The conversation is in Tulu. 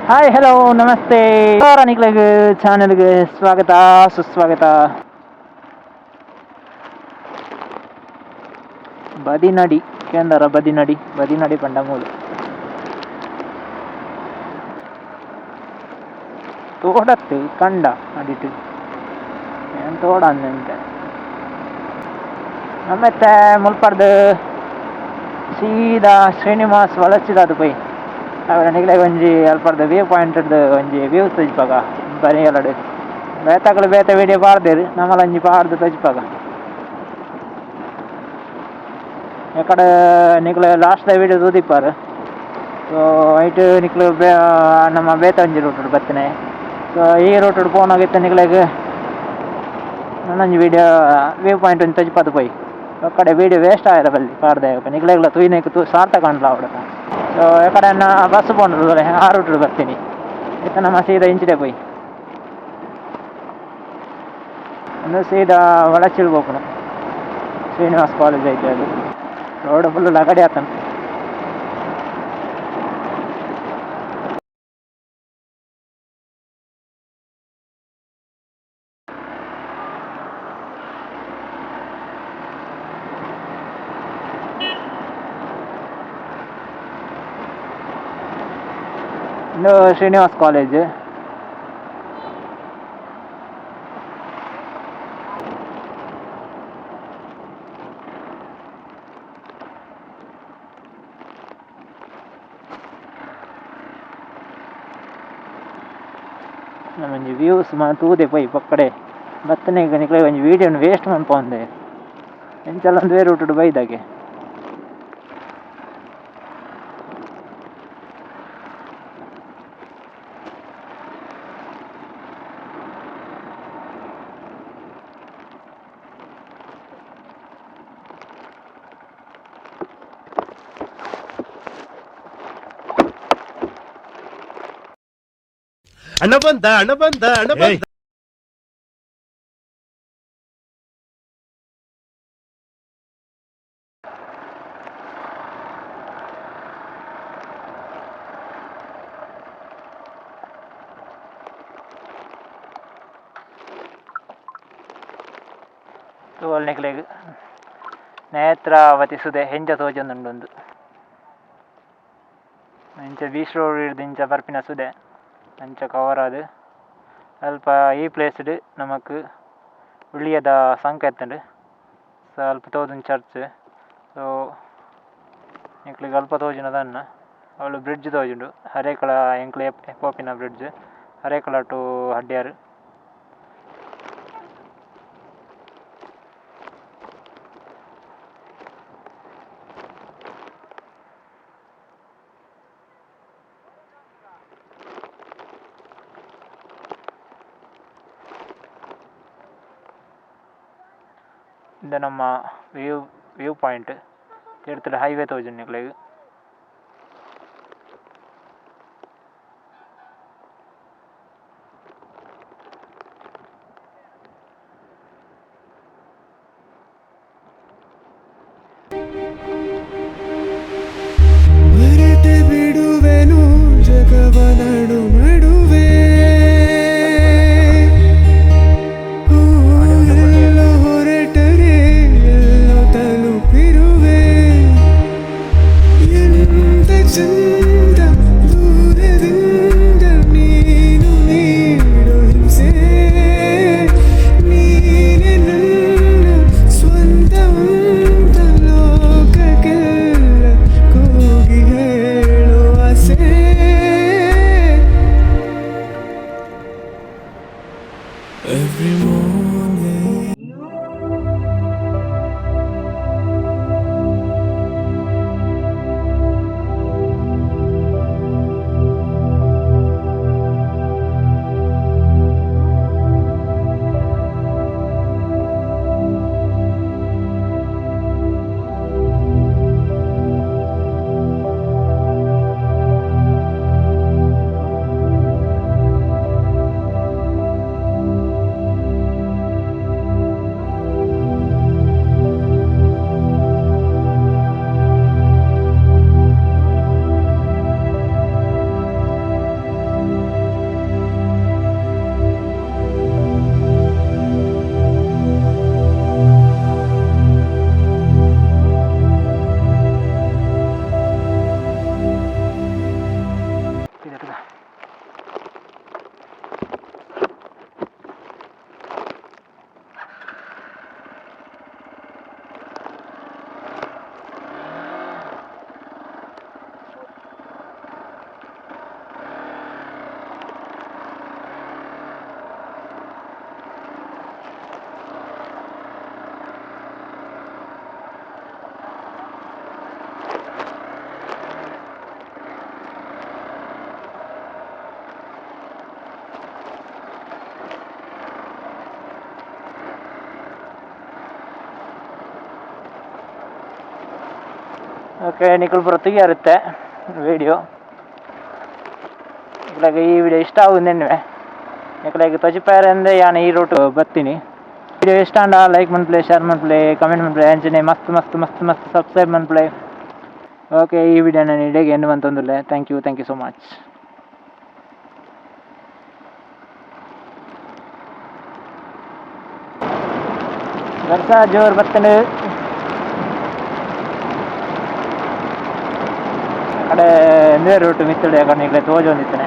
ಹಾಯ್ ಹಲೋ ನಮಸ್ತೆ ನಿಕ್ಲೆಗ್ ಚಾನೆಲ್ಗೆ ಸ್ವಾಗತ ಸುಸ್ವಾಗತ. ಬದಿನಡಿ ಕೇಂದ್ರ ಬದಿನಡಿ ಬದಿನಡಿ ಪಂಡ ಮೂಲು ತೋಡತ್ತು ಕಂಡ ಅಡಿಟ್ ಏನ್ ತೋಡ ಅಂದಂತೆ ನಮ್ಮೆತ್ತೆ ಮುಲ್ಪರ್ದು ಸೀದಾ ಶ್ರೀನಿವಾಸ್ ವಳಚ್ಚಿದಾದು ಪೋಯಿ ಅವರ ನಿಗಲೆ ಒಂಜಿ ಅಲ್ಪರ್ದು ವ್ಯೂ ಪಾಯಿಂಟ್ ಒಂಜಿ ವ್ಯೂ ತೋಜಿಪಾಗ ಬರಿಯಲಡು ಬೇತಕಲು ಬೇತೆ ವಿಡಿಯೋ ಪಾಡ್ದೇರು ನಮ್ಮಲ ಒಂಜಿ ಪಾಡ್ದು ತೋಜಿಪಾಗ. ಎಕಡೆ ನಿಕ್ಲೆ ಲಾಸ್ಟ್ ದ ವಿಡಿಯೋ ತೂದಿಪ್ಪಾರು. ಸೊ ಐಟ್ ನಿಕ್ಲು ನಮ್ಮ ಬೇತೆ ಒಂಜಿ ರೂಟ್ ಬತ್ತಿನೆ. ಸೊ ಈ ರೂಟ್ ಪೋನಾಗಿತ್ತು ನಿಕ್ಲೆಗ್ ನನ್ನೊಂಜಿ ವಿಡಿಯೋ ವ್ಯೂ ಪಾಯಿಂಟ್ ಒಂಜಿ ತೋಜಿಪಾದು ಪೋಯಿ ಒಕ್ಕಡೆ ವಿಡಿಯೋ ವೇಸ್ಟ್ ಆಯರ ಬಲ್ಲಿ ಪಾಡ್ದೆ ನಿಕ್ಲೆಗ್ಲ ತೂಯಿನೆಕ್ ತೂ ಸಾರ್ಥಕ ಕಾಣ್ಲ ಅವಡತ. ಸೊ ಎಕಡೆ ಬಸ್ ಪೋಂಡು ಆ ರೂಟ್ ಬರ್ತೀನಿ ಇತ್ತ ನಮ್ಮ ಸೀದಾ ಇಂಚಿಡೆ ಪೋಯಿ ಒಂದು ಸೀದಾ ವಳಚ್ಚಿಲ್ ಪೋಪುನು ಶ್ರೀನಿವಾಸ್ ಕಾಲೇಜ್ ಐತೆ ಅದು ರೋಡ್ ಫುಲ್ ಲಗಡೆ ಆತನ. ಇಂದು ಶ್ರೀನಿವಾಸ್ ಕಾಲೇಜ್. ನಮ್ಮೊಂಜಿ ವ್ಯೂಸ್ ತೂದೆ ಪೋಯಿ ಪಕ್ಕಡೆ ಬತ್ತನೆ ನಿಕ್ಲೆ ಒಂಜಿ ವೀಡಿಯೋನು ವೇಸ್ಟ್ ಮನ್ಪೊಂದೆ ಎಂಚಲ ಒಂದುವೇ ರೂಟುಡು ಬೈದಾಗೆ. ಅಣ್ಣ ಬಂದ ಅಣ್ಣ ಬಂದ ಅಣ್ಣ ಬಂದ. ತೂವಲ್ ನಿಕ್ಲೆಗ್ ನೇತ್ರಾವತಿ ಸುದೆ ಹೆಂಚ ತೋಜೊಂದುಂಡು ಇಂಚ ಬೀಚ್ ರೋಡ್ ಹಿಡ್ದು ಇಂಚ ಬರ್ಪಿನ ಸುದೆ ಅಂಚ ಕವರ್ ಆದ್ ಅಲ್ಪ ಈ ಪ್ಲೇಸ್ಡ್ ನಮಕ್ ಉಳ್ಳಿಯದ ಸಂಕ ಇತ್ತುಂಡು. ಸೊ ಅಲ್ಪ ತೋಜುನ ಚರ್ಚ್. ಸೊ ನಿಕ್ಲೆಗ್ ಅಲ್ಪ ತೋಜುನ ದಾನ್ನ ಅವ್ಲು ಬ್ರಿಡ್ಜ್ ತೋಜುಂಡು ಹರೇಕಳ ಎಂಕ್ಲೆ ಪೋಪಿನ ಬ್ರಿಡ್ಜ್ ಹರೇಕಳ ಟು ಅಡ್ಯಾರ್. ಇಂದು ನಮ್ಮ ವ್ಯೂ ವ್ಯೂ ಪಾಯಿಂಟ್ ತಿರ್ತುಡು ಹೈವೇ ತೋಜುಂಡು ನಿಕ್ಲೆಗ್. ಮರೆತೆ ಬಿಡುವೆನು ಜಗವ ನಡು ನಡುವೆ ಓ, ಎಲ್ಲೋ ಹೊರಟರೆ ಎಲ್ಲೋ ತಲುಪಿರುವೆ ಎಂತ ಚಂದ ದೂರದಿಂದ ನೀನು ನೀಡು ಹಿಂಸೆ ನೀನೆ ನನ್ನ ಸ್ವಂತ ಅಂತ ಲೋಕಕ್ಕೆಲ್ಲ ಕೂಗಿ ಹೇಳುವ ಆಸೆ. Every morning. ಓಕೆ, ನಿಕುಲು ಪೂರ ತೂಯರುತ್ತೆ ವಿಡಿಯೋ. ನಿಕ್ಲೆಗ್ ಈ ವಿಡಿಯೋ ಇಷ್ಟ ಆಗುಂದೆನ್ನುವೆ. ನಿಕ್ಲೆಗ್ ತೊಜಿಪಾಯರೆಂದೇ ಯಾನ್ ಈ ರೂಟ್ ಬತ್ತೀನಿ. ವಿಡಿಯೋ ಇಷ್ಟ ಆಂಡ ಲೈಕ್ ಮನ್ಪುಲೆ, ಶೇರ್ ಮನ್ಪುಲೆ, ಕಮೆಂಟ್ ಮನ್ಪುಲೆ, ಅಂಚನೆ ಮಸ್ತ್ ಮಸ್ತ್ ಮಸ್ತ್ ಮಸ್ತ್ ಸಬ್ಸ್ಕ್ರೈಬ್ ಮನ್ಪುಲೆ. ಓಕೆ, ಈ ವಿಡಿಯೋ ನಾನು ಇಡೆಗೆ and ಮಂತೊಂದುಲ್ಲೆ. Thank you, thank you so much. ಬರ್ಸ ಜೋರು ಬತ್ತಂಡು. ಕಡೆ ಎಂದೇ ರೂಟ್ ಮಿತ್ತುಡೆ ಕಣ್ಣಿಗ್ಲೆ ತೋಜೊಂದಿತ್ತನೆ.